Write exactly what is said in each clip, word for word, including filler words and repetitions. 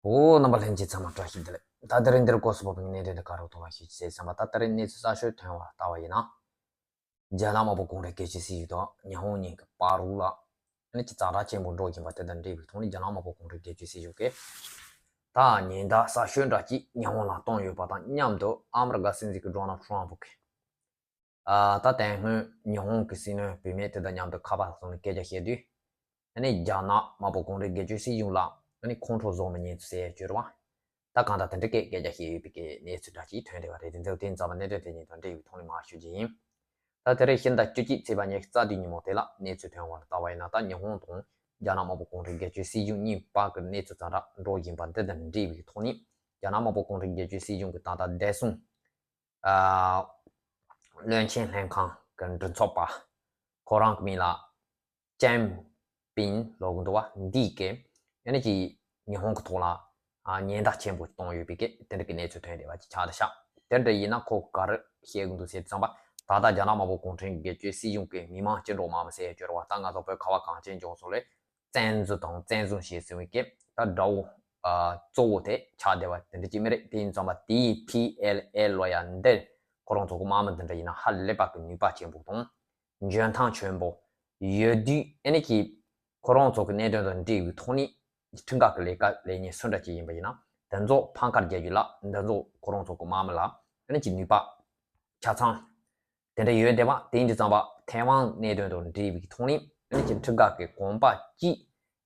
ཨོ། རྣམ་པ་ལྷན་རྒྱས་ཚང་མ་བཀྲ་ཤིས་བདེ་ལེགས། ད་དེ་རིང་འདིར་སྐོར་སུ་བབས་པའི་གནད་དོན་དེ་ག་རུ་གཏོང་བ་ཞིག་ཟེར་བསམ་པ། ད་དེ་རིང་གནས་ཚུལ་གསར་ཤོས་ཐོན་པ་ལྟ་བ་ཡིན་ན། རྒྱ་ནག་དམར་པོ་གུང་ཁྲན་སྒེར་གཅོད་སྲིད་གཞུང་དང་ཉི་ཧོང་གཉིས་ཀྱི་བར་རུ་ལ་ཨ་ནི་ཅིག་ཛ་དྲག་ཆེན་པོ་འགྲོ་བཞིན་པ་དེ་དང་འབྲེལ་བའི་ཐོག་ནས། རྒྱ་ནག་དམར་པོ་གུང་ཁྲན་སྒེར་གཅོད་སྲིད་གཞུང་གིས་ད་ཉེན་བརྡ་གསར་ཤོས་འདྲ་ཅིག་ཉི་ཧོང་ལ་བཏང་ཡོད་པ་དང་མཉམ་དུ། ཨ་མི་རི་ཀ་སྲིད་འཛིན་གྱི་ཌོ་ནལ་ཊམ་པོ་གིས། ཨ། ད་དེ་སྔོན་ཉི་ཧོང་གི་སྲིད་བློན་བུད་མེད་དེ་དང་མཉམ་དུ་ཁ་པར་ཐོག་ནས་སྐད་ཆ་བཤད་དུས། ཨ་ནི་རྒྱ་ནག་དམར་པོ་གུང་ཁྲན་སྒེར་གཅོད་སྲིད་གཞུང་ལ་ཨ་ནི་ཁོང་ཁྲོ་བཟོ་མི་ཉན་ཚུལ་ཟེར་ཡ་བརྗོད་པ། ད་གང་ལྟར་དེ་འདྲ་སྐད་སྐད་ཆ་བཤད་ཡོད་པའི་གི་གནས་ཚུལ་འདྲ་ཅིག་ཐོན་བསྡད་པ་རེད། དེ་ཚོ་དེ་ཙམ་པ་གནད་དོན་དེ་གཉིས་དང་འབྲེལ་བའི་ཐོག་ནས་མར་ཞུ་རྒྱུ་ཡིན། ད་དེ་རིང་ཕྱི་ཟླ་བཅུ་གཅིག་ཚེས་པ་ཉི་ཤུ་རྩ་བདུན་ཉིན་མོ་དེ་ལ་གནས་ཚུལ་ཐོན་པ་ལ་ལྟ་བ་ཡིན་ན། ད་ཉི་ཧོང་དང་རྒྱ་ནག་དམར་པོ་གུང་ཁྲན་སྒེར་གཅོད་སྲིད་གཞུང་གཉིས་བར་གྱི་གནས་ཚུལ་ཛ་དྲག་འགྲོ་བཞིན་པ་འདི་དང་འབྲེལ་བའི་ཐོག་ནས། རྒྱ་ནག་དམར་པོ་གུང་ཁྲན་སྒེར་གཅོད་སྲིད་གཞུང་གི་ད་ལྟ་བདེ་སྲུང་ཨ། བློན་ཆེན་ལྷན་ཁང་གི་མགྲིན་ཚབ་པ་ཁོ་རང་གི་མིང་ལ་ཅན་པིན་ལབ་ཀྱི་འདུག་པ། འདི་གིས་ཨ་ནི་ཅིག་ཉི་ཧོང་གི་ཐོག་ལ་ཨ། ཉེན་བརྡ་ཆེན་པོ་བཏང་ཡོད་པའི་གི་དེ་འདྲ་གི་གནས་ཚུལ་ཐོན་བསྡད་པ་ཅིག་ཆགས་བསྡད་ཤག་དེ་འདྲ་ཡིན་ན་ཁོ་ག་རེ་བཤད་ཀྱི་འདུག་ཟེར་བསམ་པ། ད་ལྟ་རྒྱ་ནག་དམར་པོ་གུང་ཁྲན་སྒེར་གཅོད་སྲིད་གཞུང་གི་མི་དམངས་བཅིངས་འགྲོལ་དམག་མི་ཟེར་ཡ་ཅིག་ཡོད་རེད་པ། ད་ང་ཚོ་བོད་ཁ་བ་གངས་ཅན་ལྗོངས་སུ་ལ་བཙན་འཛུལ་དང་བཙན་བཟུང་བྱས་ཟིན་པའི་གི་ད་དགྲ་བོ་ཨ། གཙོ་བོ་དེ་ཆགས་བསྡད་པ་དེ་འདྲ་ཅིག་མ་རེད། དེ་ཡིན་ཙང་པ་དེའི་ཕི་ཨེལ་ཨེ་ལབ་ཡ་འདི་ཁོ་རང་ཚོ་གི་དམག་མི་འདི་འདྲ་ཡིན་ན་ཧ་ལས་པ་གི་ནུས་པ་ཆེན་པོ་དང་འཇོན་ཐང་ཆེན་པོ་ཡོད་དུས། ཨ་ནི་ཅིག་ཁོ་རང་ཚོ་གི་གནད་དོན་དང་འབྲེལ་བའི་ཐོག་ནས་ཁྲིམས་འགལ་གི་ལས་ཀ་ལས་མཁན་སུ་འདྲ་ཅིག་ཡིན་པ་ཡིན་ན། དེ་ཚོ་ཕམ་ཁ་རྒྱག་རྒྱུ་ལ། དེ་ཚོ་ཁོ་རང་ཚོ་གི་དམག་མི་ལ་ཨ་ནི་ཅིག་ནུས་པ་ཆ་ཚང་དེ་འདྲ་ཡོད་བསྡད་པ། དེ་ཡིན་དུས་ཙམ་པ་ཐའེ་ཝན་གནད་དོན་དང་འབྲེལ་བའི་ཐོག་ནས་ཨ་ནི་ཅིག་ཁྲིམས་འགལ་གི་གོམ་པ་གཅིག་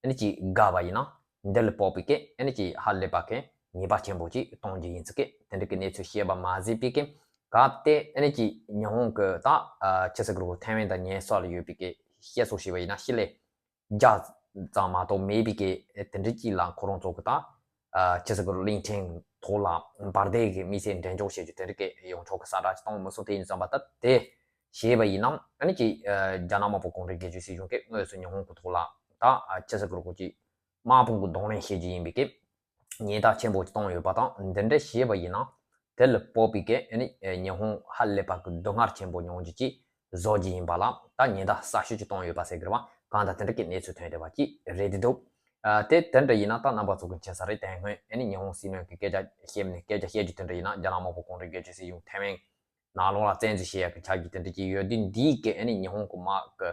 ཨ་ནི་ཅིག་བརྒྱབ་པ་ཡིན་ན། འདི་ལ་དཔག་པའི་གི་ཨ་ནི་ཅིག་ཧ་ལས་པ་གི་ཉེས་པ་ཆེན་པོ་ཅིག་གཏོང་རྒྱུ་ཡིན་ཚུལ་གི་དེ་འདྲ་གི་གནས་ཚུལ་བཤད་པ་མ་ཟད་པའི་གི། སྐབས་དེ་ཨ་ནི་ཅིག་ཉི་ཧོང་གི་ད་ཨ། ཆི་ཟེར་དགོས་རེད། ཐའེ་ཝན་དང་ཉེ་ས་ལ་ཡོད་པའི་གི་བཤད་སྲོལ་བྱས་པ་ཡིན་ན། ཕྱི་ལས་བརྒྱ་ཙམ་མ་གཏོགས་མེད་པའི་གི་དེ་འདྲ་ཅིག་ལ་ཁོ་རང་ཚོ་གི་ད་ཨ། ཆི་ཟེར་དགོས་རེད། གླིང་ཕྲན་ཐོག་ལ་འབར་མདེལ་གི་དམིགས་བསལ་འགྲེམས་འཇོག་བྱེད་རྒྱུ་དེ་འདྲ་གི་ཡོང་ཆོག་གི་ས་ཁྲ་ཅིག་གཏོང་མི་སྲིད། དེ་ཡིན་ཙང་པ་ད་དེ་བྱས་པ་ཡིན་ན། ཨ་ནི་ཅིག་ཨ། རྒྱ་ནག་དམར་པོ་གུང་ཁྲན་སྒེར་གཅོད་སྲིད་གཞུང་གིས་དངོས་སུ་ཉི་ཧོང་གི་ཐོག་ལ་ད་ཨ། ཆི་ཟེར་དགོས་རེད། ཁོ་ཅིག་དམག་དཔུང་གི་གདོང་ལེན་བྱེད་རྒྱུ་ཡིན་པའི་གི་ཉེན་བརྡ་ཆེན་པོ་ཅིག་བཏང་ཡོད་པ་དང་། འདི་འདྲ་བྱས་པ་ཡིན་ན་དེ་ལ་དཔག་པའི་གི་ཨ་ནི་ཉི་ཧོང་ཧ་ལས་པ་གི་སྡུག་བསྔལ་ཆེན་པོ་མྱོང་རྒྱུ་ཅིག་བཟོ་རྒྱུ་ཡིན་པ་ལ་ད་ཉེན་བརྡ་གསར་ཤོས་ཅིག་བཏང་ཡོད་པ་ཟེར་གི་རེད་པ། གང་ལྟར་དེ་འདྲ་གི་གནས་ཚུལ་ཐོན་བསྡད་པ་ཅིག་རེད་འདུག་ཨ། དེ་དེ་འདྲ་ཡིན་ན་ད་རྣམ་པ་ཚོ་གི་མཁྱེན་གསལ་རེད། དེ་སྔོན་ཨ་ནི་ཉི་ཧོང་སྲིད་བློན་གི་སྐད་ཆ་བཤད་ནས་སྐད་ཆ་བཤད་རྒྱུ་དེ་འདྲ་ཡིན་ན། རྒྱ་ནག་དམར་པོ་གུང་ཁྲན་སྒེར་གཅོད་སྲིད་གཞུང་ཐའེ་ཝན་ནང་ལོགས་ལ་བཙན་འཛུལ་བྱེད་ཡག་གི་ཆགས་རྒྱུ་དེ་འདྲ་ཅིག་ཡོད་དུས། འདིའི་གི་ཨ་ནི་ཉི་ཧོང་གི་དམག་གི་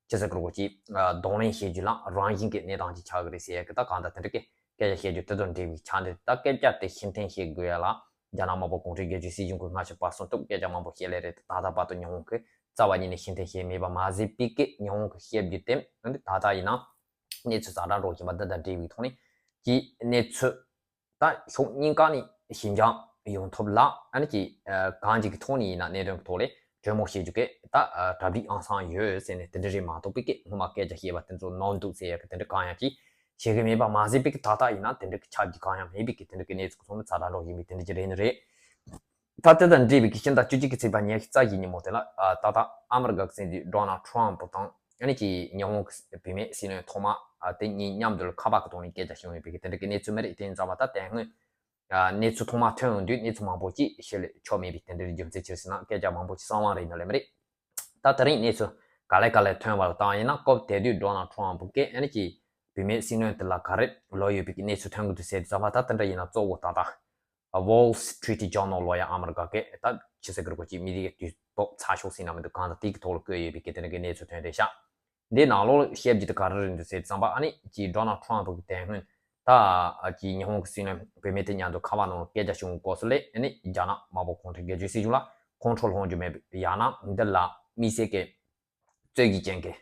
ཆི་ཟེར་དགོས་རེད། ཁོ་ཅིག་ཨ། གདོང་ལེན་བྱེད་རྒྱུ་ལ་རང་བཞིན་གྱི་གནས་སྟངས་ཅིག་ཆགས་ཀྱི་རེད་ཟེར་ཡག་གི་ད་གང་ལྟར་དེ་འདྲ་གི་སྐད་ཆ་བཤད་རྒྱུ་དེ་དང་འབྲེལ་བའི་ཆ་འདི། ད་སྐད་ཆ་དེ་ཕྱིར་འཐེན་བྱེད་དགོས་ཡག་ལ་རྒྱ་ནག་དམར་པོ་གུང་ཁྲན་སྒེར་གཅོད་སྲིད་གཞུང་གི་སྔ་ཕྱི་བར་གསུམ་དུ་སྐད་ཆ་མང་པོ་བཤད་སླེབས་རེད། ད་ལྟ་བར་དུ་ཉི་ཧོང་གིས་རྩ་བ་ཉིད་ནས་ཕྱིར་འཐེན་བྱས་མེད་པ་མ་ཟད་པའི་གི་ཉི་ཧོང་གིས་བཤད་རྒྱུ་དེ་ད་ལྟ་ཡིན་ན་གནས་ཚུལ་ཛ་དྲག་འགྲོ་བཞིན་པ་འདི་དང་འབྲེལ་བའི་ཐོག་ནས་ཀྱི་གནས་ཚུལ། ད་ཕྱོགས་གཉིས་ཀ་ནས་ཞི་འཇགས་ཡོང་ཐབས་ལ་ཨ་ནི་ཅིག་ཨ། གང་ཅིག་གི་ཐོག་ནས་ཡིན་ན་གནད་དོན་གྱི་ཐོག་ལ་གྲོས་མོལ་བྱེད་རྒྱུ་གི་ད་ཨ། གྲ་སྒྲིག་ཨང་སང་ཡོད་ཟེར་ནས་དེ་འདྲ་རེད་མ་གཏོགས་པའི་གི་སྔོན་མ་སྐད་ཆ་བཤད་པ་དེ་ཚོ་ནོར་འདུག་ཟེར་ཡག་གི་དེ་འདྲ་གང་ཡང་ཅིག་བྱེད་གི་མེད་པ་མ་ཟད་པའི་གི་ད་ལྟ་ཡིན་ན་དེ་འདྲ་གི་ཆགས་རྒྱུ་གང་ཡང་མེད་པའི་གི་དེ་འདྲ་གི་གནས་ཚུལ་ཚང་མ་ཛ་དྲག་འགྲོ་བཞིན་པའི་དེ་འདྲ་ཅིག་རེད་ནི་རེད། ད་དེ་དང་འབྲེལ་བའི་གི་ཕྱི་ཟླ་བཅུ་གཅིག་གི་ཚེས་པ་ཉི་ཤུ་རྩ་བཞི་ཉིན་མོ་དེ་ལ་ཨ། ད་ལྟ་ཨ་མི་རི་ཀ་གི་སྲིད་འཛིན་ཌོ་ནལ་ཊམ་པ་དང་ཨ་ནི་ཅིག་ཉི་ཧོང་གི་བུད་མེད་སྲིད་བློན་ཐོག་མ་ཨ། དེ་གཉིས་མཉམ་དུ་ཁ་པར་གྱི་ཐོག་ནས་སྐད་ཆ་བྱུང་ཡོད་པའི་གི་དེ་འདྲ་གི་གནས་ཚུལ་མ་རེད། དེ་ཡིན་ཙང་པ་ད་དེ་སྔོན་ཨ། གནས་ཚུལ་ཐོག་མ་ཐོན་ཡོང་དུས་གནས་ཚུལ་མང་པོ་ཅིག་ཕྱི་ལ་ཆོག་མེད་པའི་དེ་འདྲའི་རྒྱུ་མཚན་ཅིག་ཟེར་ན་སྐད་ཆ་མང་པོ་ཅིག་གསང་བ་རེད་ནི་ལེ་མ་རེད། ད་དེ་རིང་གནས་ཚུལ་ག་ལེ་ག་ལེ་ཐོན་པ་ལ་བལྟས་ཡིན་ན། སྐབས་དེ་དུས་ཌོ་ནལ་ཊམ་པ་གིས་ཨ་ནི་ཅིག་བུད་མེད་སྲིད་བློན་དེ་ལ་ག་རེ་ལབ་ཡོད་པའི་གི་གནས་ཚུལ་ཐོན་གི་འདུག་ཟེར་དུས་ཙམ་པ། ད་དེ་འདྲ་ཡིན་ན་གཙོ་བོ་ད་ལྟ་Wall Street Journal ལབ་ཡ་ཨ་མི་རི་ཀ་གི་ད་ཆི་ཟེར་གི་རེད། ཁོ་ཅིག་མི་རིགས་ཀྱི་དུས་བབ་ཚ་ཤོས་ཟེར་ན་མི་འདུག་གང་ལྟར་དེ་གི་ཐོག་ལ་བཀོད་ཡོད་པའི་གི་དེ་འདྲ་གི་གནས་ཚུལ་ཐོན་བསྡད་ཤག་འདི་ནང་ལོགས་བཤད་རྒྱུ་དེ་ག་རེ་རེད་འདུག་ཟེར་དུས་ཙམ་པ། ཨ་ནི་ཅིག་ཌོ་ནལ་ཊམ་པ་གི་དེ་སྔོན་ད་ཅིག་ཉི་ཧོང་གི་སྲིད་བློན་བུད་མེད་དེ་མཉམ་དུ་ཁ་པར་ནང་སྐད་ཆ་བྱུང་སྐབས་སུ་ལ། ཨ་ནི་རྒྱ་ནག་དམར་པོ་གུང་ཁྲན་སྒེར་གཅོད་སྲིད་གཞུང་ལ་ཁོང་ཁྲོ་སློང་རྒྱུ་མེད་པ་ཡང་ན་འདི་ལ་དམིགས་བསལ་གྱི་རྩོད་གཞི་ཅན་གྱི་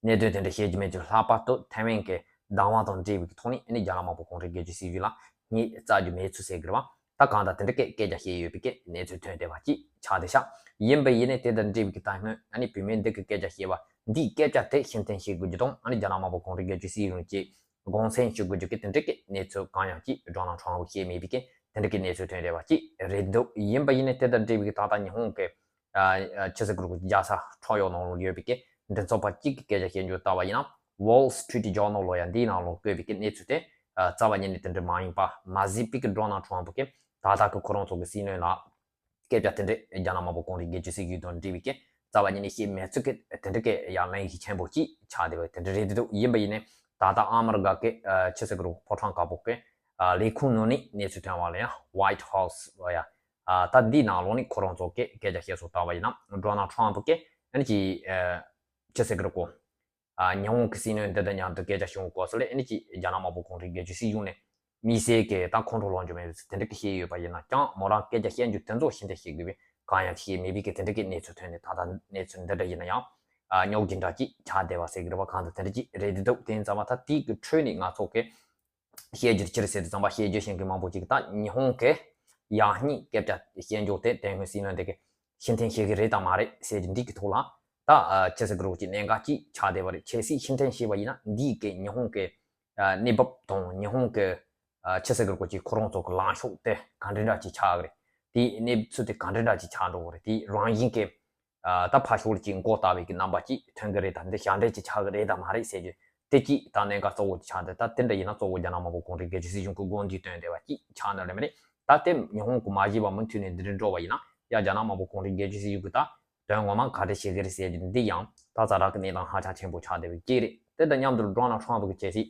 གནད་དོན་དེ་འདྲ་བཤད་རྒྱུ་མེད་ཅིང་། ལྷག་པར་དུ་ཐའེ་ཝན་གྱི་བདག་དབང་དང་འབྲེལ་བའི་ཐོག་ནས་ཨ་ནི་རྒྱ་ནག་དམར་པོ་གུང་ཁྲན་སྒེར་གཅོད་སྲིད་གཞུང་ལ་ངས་བཙལ་རྒྱུ་མེད་ཚུལ་ཟེར་གི་རེད་པ། ད་གང་ལྟར་དེ་འདྲ་སྐད་སྐད་ཆ་བཤད་ཡོད་པའི་གི་གནས་ཚུལ་ཐོན་བསྡད་པ་ཅིག་ཆགས་བསྡད་ཤག་ཡིན་པ་ཡིན་ནའི་དེ་དང་འབྲེལ་བའི་གི་ད་སྔོན་ཨ་ནི་བུད་མེད་འདི་གི་སྐད་ཆ་བཤད་པ་འདིའི་སྐད་ཆ་དེ་ཕྱིར་འཐེན་བྱེད་དགོས་རྒྱུ་དང་། ཨ་ནི་རྒྱ་ནག་དམར་པོ་གུང་ཁྲན་སྒེར་གཅོད་སྲིད་གཞུང་གིས་དགོངས་སེལ་ཞུ་དགོས་རྒྱུ་གི་དེ་འདྲ་གི་གནས་ཚུལ་གང་ཡང་ཅིག་ཌོ་ནལ་ཊམ་པ་བཤད་མེད་པའི་གི་དེ་འདྲ་གི་གནས་ཚུལ་ཐོན་བསྡད་པ་ཅིག་རེད་འདུག་ཡིན་པ་ཡིན་ནའི་དེ་དང་འབྲེལ་བའི་གི་ད་ལྟ་ཉི་ཧོང་གི་ཨ། ཨ། ཕྱི་སྲིད་གུ་རུ་རྒྱལ་ས་ཁྲོམ་གཡོག་ནང་ལ་ཡོད་པའི་གི་མགྲིན་ཚབ་པ་གཅིག་གིས་སྐད་ཆ་བཤད་རྒྱུ་ལྟ་བ་ཡིན་ན། Wall Street Journal ལབ་ཡ་འདིའི་ནང་ལ་བཀོད་པའི་གི་གནས་ཚུལ་དེ་ཨ། རྩ་བ་ཉིད་ནས་དེ་འདྲ་མ་ཡིན་པ་མ་གཟིགས་པའི་གི་ཌོ་ནལ་ཊམ་པ་གིས་ད་ལྟ་གི་ཁོ་རང་ཚོ་གི་སྲིད་བློན་ལ་སྐད་ཆ་དེ་འདྲ་རྒྱ་ནག་དམར་པོ་གུང་ཁྲན་སྒེར་གཅོད་སྲིད་གཞུང་དང་འབྲེལ་བའི་གི་རྩ་བ་ཉིད་ནས་བཤད་མེད་ཚུལ་གི་དེ་འདྲ་གི་ཡང་གླེང་གཞི་ཆེན་པོ་ཅིག་ཆགས་བསྡད་པ་དེ་འདྲ་རེད་འདུག་ཡིན་པ་ཡིན་ནའི་ད་ལྟ་ཨ་མི་རི་ཀ་གི་ཨ། ཕྱི་སྲིད་གུ་རུ་ཕོ་བྲང་དཀར་པོ་གི་ ཨ་ལས་ཁུངས་ནང་ནས་གནས་ཚུལ་ཐོན་པ་ལ་ཡང་White House་ལ་ཡང་ཨ་ད་འདིའི་ནང་ལོགས་ནས་ཁོ་རང་ཚོ་གིས་སྐད་ཆ་བཤད་སྲོལ་བཏང་བ་ཡིན་ན་Donald Trump་གིས་ཨ་ནི་ཅི་ཨ་ཅི་ཟེར་གི་རེད་གོ། ཨ་ཉི་ཧོང་གི་སྲིད་བློན་འདི་དང་མཉམ་དུ་སྐད་ཆ་བྱུང་སྐབས་སུ་ལ་ཨ་ནི་ཅི་རྒྱ་ནག་དམར་པོ་གུང་ཁྲན་རྒྱལ་གཅེས་སྲིད་གཞུང་ནས་དམིགས་བསལ་གྱི་ད་ཁོང་ཁྲོ་སློང་རྒྱུ་མེད་པའི་དེ་འདྲ་གི་བཤད་ཡོད་པ་ཡིན་ན་ཀྱང་མོ་རང་སྐད་ཆ་བཤད་རྒྱུ་དེ་ཚོ་ཤིན་ཏུ་བཤད་དགོས་པའི་གང་ཡང་བཤད་མེད་པའི་གི་དེ་འདྲ་གི་གནས་ཚུལ་ཐོན་ནས་ད་ལྟ་གནས་ཚུལ་འདི་འདྲ་ཡིན་ན་ཡང་ཨ་རྙོག་གི་འདྲ་ཅིག་ཆགས་བསྡད་པ་ཟེར་གི་རེད་པ། གང་ལྟར་དེ་འདྲ་ཅིག་རེད་འདུག་དེ་ཡིན་ཙང་མ་ད་དེའི་གི་ཁྲོད་ནས་ང་ཚོ་གི་བཤད་རྒྱུར་ཅི་རེད་ཟེར་དུས་ཙམ་པ་བཤད་རྒྱུ་ཤེས་མཁན་མང་པོ་ཅིག་ད་ཉི་ཧོང་གི་ཡང་སྙིང་སྐད་ཆ་བཤད་འཇོག་དེ་དེ་སྔོན་སྲིད་བློན་དེ་གི་ཕྱིར་འཐེན་བྱེད་གི་རེད་དམ་མ་རེད་ཟེར་རྒྱུ་འདི་གི་ཐོག་ལ་ད་ཅི་ཟེར་གི་རེད་ཅིག་གནད་འགག་ཅིག་ཆགས་བསྡད་པ་རེད། གལ་སྲིད་ཕྱིར་འཐེན་བྱས་པ་ཡིན་ན་འདིའི་གི་ཉི་ཧོང་གི་གནས་བབ་དང་ཉི་ཧོང་གི་ཅི་ཟེར་གི་རེད་ཅིག་ཁོ་རང་ཚོ་གི་ལངས་ཕྱོགས་དེ་ག་འདྲ་འདྲ་ཅིག་ཆགས་གི་རེད། དེའི་གནས་ཚུལ་དེ་ག་འདྲ་འདྲ་ཅིག་ཆགས་འགྲོ་གི་རེད། དེ་རང་བཞིན་གི་ཨ་ད་ཕར་ཕྱོགས་ལ་ཅིག་མགོ་ལྟ་བའི་གི་རྣམ་པ་ཅིག་ཐོན་གི་རེད་དམ། འདི་ཞབས་འདྲེན་ཅིག་ཆགས་གི་རེད་དམ་མ་རེད་ཟེར་རྒྱུ་དེ་ཅིག་ད་གནད་འགག་གཙོ་བོ་ཅིག་ཆགས་འདུག་ད་དེ་འདྲ་ཡིན་ན་གཙོ་བོ་རྒྱ་ནག་དམར་པོ་གུང་ཁྲན་རྒྱལ་གཅེས་སྲིད་གཞུང་གི་དགོངས་འདུན་བཏོན་བསྡད་པ་ཅིག་ཆགས་ནི་རེད་མ་རེད། ད་དེ་ཉི་ཧོང་གི་མ་གཞི་བ་མུ་མཐུད་ནས་འདི་འདྲ་འགྲོ་བ་ཡིན་ན་ཡ་རྒྱ་ནག་དམར་པོ་གུང་ཁྲན་རྒྱལ་གཅེས་སྲིད་གཞུང་གི་ད་དོན་ངོ་མ་ག་འདྲ་བྱེད་གི་རེད་ཟེར་རྒྱུ་འདི་ཡང་ད་ཛ་དྲག་གི་གནས་སྟངས་ཧ་ཅང་ཆེན་པོ་ཆགས་བསྡད་པའི་རྐྱེན་རེད། དེ་དང་མཉམ་དུ་Donald Trump་གི་གལ་སྲིད་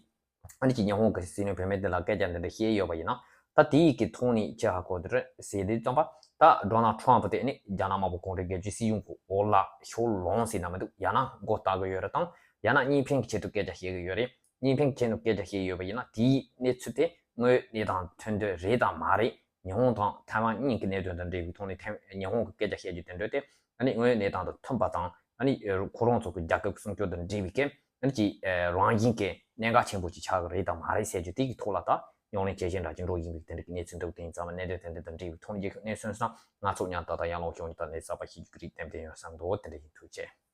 ཨ་ནི་ཅིག་ཉི་ཧོང་གི་སྲིད་བློན་བུད་མེད་དེ་ལ་སྐད་ཆ་འདི་འདྲ་བཤད་ཡོད་པ་ཡིན་ན་ད་དེའི་གི་ཐོག་ནས་ཅི་ཧ་གོ་དེ་རེད་ཟེར་དུས་ཙམ་པ་ད་Donald Trump་དེ་ནི་རྒྱ་ནག་དམར་པོ་གུང་ཁྲན་རྒྱལ་གཅེས་སྲིད་གཞུང་གི་འོག་ལ་ཕྱོགས་ལོངས་ཟེར་ན་མི་འདུག་ཡང་ན་མགོ་ལྟ་གི་ཡོད་རེད་དང་ཡང་ན་གཉིས་ཕན་གྱི་ཆེད་དུ་སྐད་ཆ་བཤད་གི་ཡོད་རེད། གཉིས་ཕན་གྱི་ཆེད་དུ་སྐད་ཆ་བཤད་ཡོད་པ་ཡིན་ན་དེའི་གནས་ཚུལ་དེ་དངོས་གནས་དང་མཐུན་འདོད་རེད་དང་མ་རེད། ཉི་ཧོང་དང་ཐའེ་ཝན་གཉིས་ཀྱི་གནད་དོན་དང་འབྲེལ་བའི་ཐོག་ནས་ཐའེ་ཉི་ཧོང་གི་སྐད་ཆ་བཤད་རྒྱུ་དེ་འདྲ་དེ་ཨ་ནི་དངོས་གནས་དང་དུ་མཐུན་པ་དང་ཨ་ནི་ཁོ་རང་ཚོ་གི་རྒྱལ་ཁབ་ཀྱི་སྲུང་སྐྱོབ་དང་འབྲེལ་བའི་གི་ཨ་ནི་ཀྱི་རང་བཞིན་གྱི་གནད་འགག་ཆེན་པོ་ཅིག་ཆགས་ཀྱི་རེད་དང་མ་རེད་ཟེར་རྒྱུ་དེ་གི་ཐོག་ལ་ད་རྙོག་གླེང་ཇེ་ཞན་འདྲ་ཅིག་འགྲོ་བཞིན་པའི་དེ་འདྲ་གི་གནས་ཚུལ་འདུག་དེ་ཡིན་ཙང་གནད་དོན་དེ་འདྲ་དང་འབྲེལ་བའི་ཐོག་ནས་རྒྱལ་ཁབ་གནས་ཚུལ་སོང་ན་ང་ཚོ་མཉམ་དུ་ད་ཡར་ལངས་ཤོག་ནས་ད་གནས་གསར་པ་ཤེས་རྒྱུ་གི་རིགས་ཏན་ཏན་ཡོད་བསམ་འདུག་དེ་འདྲ་ཡིན། ཐུགས་རྗེ་ཆེ།